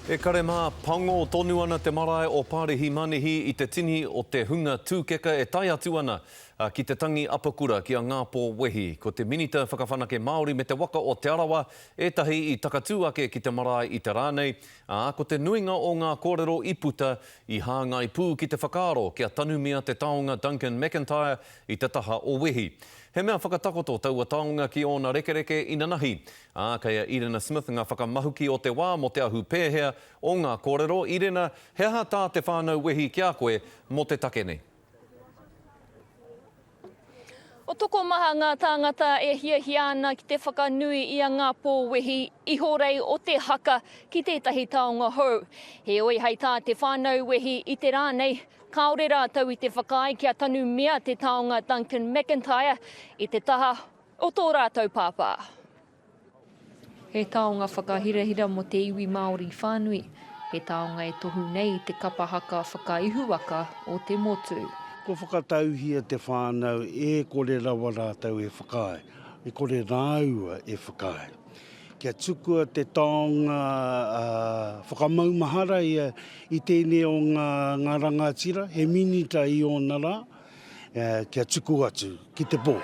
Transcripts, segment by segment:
E kare mā, pango tonu ana te marae o Pārihi Manihi i te tini o te hunga tūkeka e tae atu ana ki te tangi apakura ki a Ngāpō Wehi. Ko te Minita Whakawhanake Māori me te waka o Te Arawa ētahi i takatū ake ki te marae i te rā nei, ā, ko te nuinga o ngā kōrero i puta i hāngai pū ki te whakaaro kia tanumia te taonga Duncan McIntyre i te taha o Wehi. He mea whakatakoto taua taonga ki ōna rekereke inanahi, ā, kei a Irina Smith ngā whakamahuki o te wā mō te ahu pēhea o ngā kōrero. Irina, he aha tā te whānau wehi ki a koe mō te take nei? O Tokomaha ngā tāngata e hiahia ana ki te whakanui i a Ngāpō Wehi, ihorei o te haka ki tētahi taonga hou. Heoi, hei tā te whānau wehi i te rā nei, kāore rātou i te whakaae kia tanumia te taonga Duncan McIntyre i te taha o tō rātou pāpā. He taonga whakahirahira mō te iwi Māori whānui, he taonga e tohu nei i te kapa haka whakaihuwaka o te motu. Kua whakatauhia te whānau e kore rawa rātou e whakaae, e kore rāua e whakaae. Kia tukua te taonga whakamaumahara ia i tēnei o ngā rangatira, he minita i ōna rā, kia tuku atu ki te pō.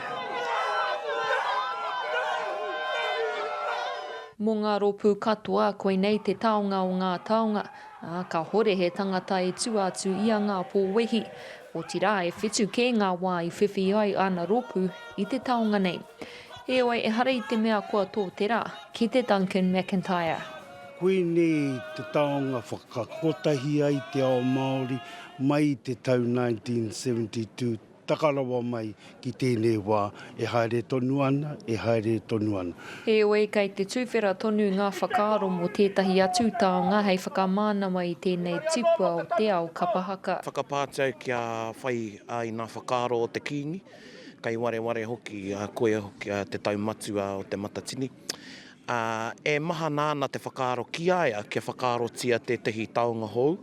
Mō ngā rōpū katoa, koinei te taonga o ngā taonga, ā, kāhore he tangata e tua atu i a Ngāpō Wehi. Otirā, e whitu kē ngā wā i whiwhi ai āna rōpū i te taonga nei. Heoi, ehara i te mea kua tō te rā ki te Duncan McIntyre. Koinei te taonga whakakotahi ai te ao Māori mai i te tau 1972 taka rawa mai ki tēnei wā e haere tonu ana, e haere tonu ana. Heoi, kei te tuwhera tonu ngā whakaaro mō tētahi atu taonga hei whakamānawa i tēnei tipua o te ao kapa haka. Whakapātau kia whai i ngā whakaaro o te Kīngi, kei wareware hoki koia hoki te taumatua o Te Matatini. Ā, e mahana ana te whakaaro ki a ia kia whakaarotia tētahi taonga hou,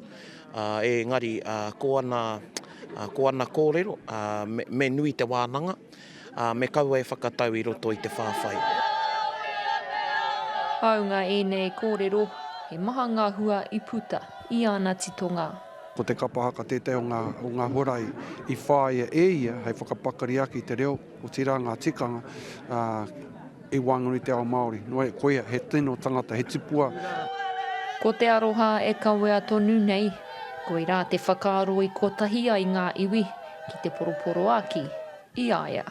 ā, engari, ā, ko ana, ā, ko ana kōrero, ā, me, me nui te wānanga, ā, me kaua e whakatau i roto i te whāwhai. Hāunga ēnei kōrero, he maha ngā hua i puta i āna titonga. Ko te kapa haka tētahi o ngā, o ngā huarahi i whāia e ia hei whakapakari ake i te reo, otirā ngā tikanga, ā, i waenganui i te ao Māori. Nō reira, koia, he tino tangata, he tipua. Ko te aroha e kawea tonu nei, koirā te whakaaro i kotahi ai ngā iwi ki te poroporoaki i a ia.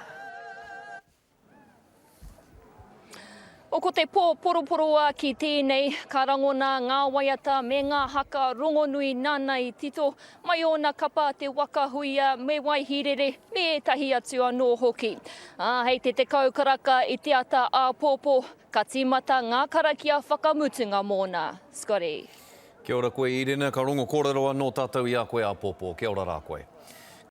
O ko te pō poroporoaki tēnei, ka rangona ngā waiata me ngā haka rongonui nāna i tito, mai ōna kapa Te Waka Huia me Waihīrere me ētahi atu anō hoki. Ā, hei te 10 karaka i te ata āpōpō, ka tīmata ngā karakia whakamutunga mōna. Scotty. Kia ora koe Irina, ka rongo kōrero anō tātou i a koe āpōpō. Kia ora rā koe.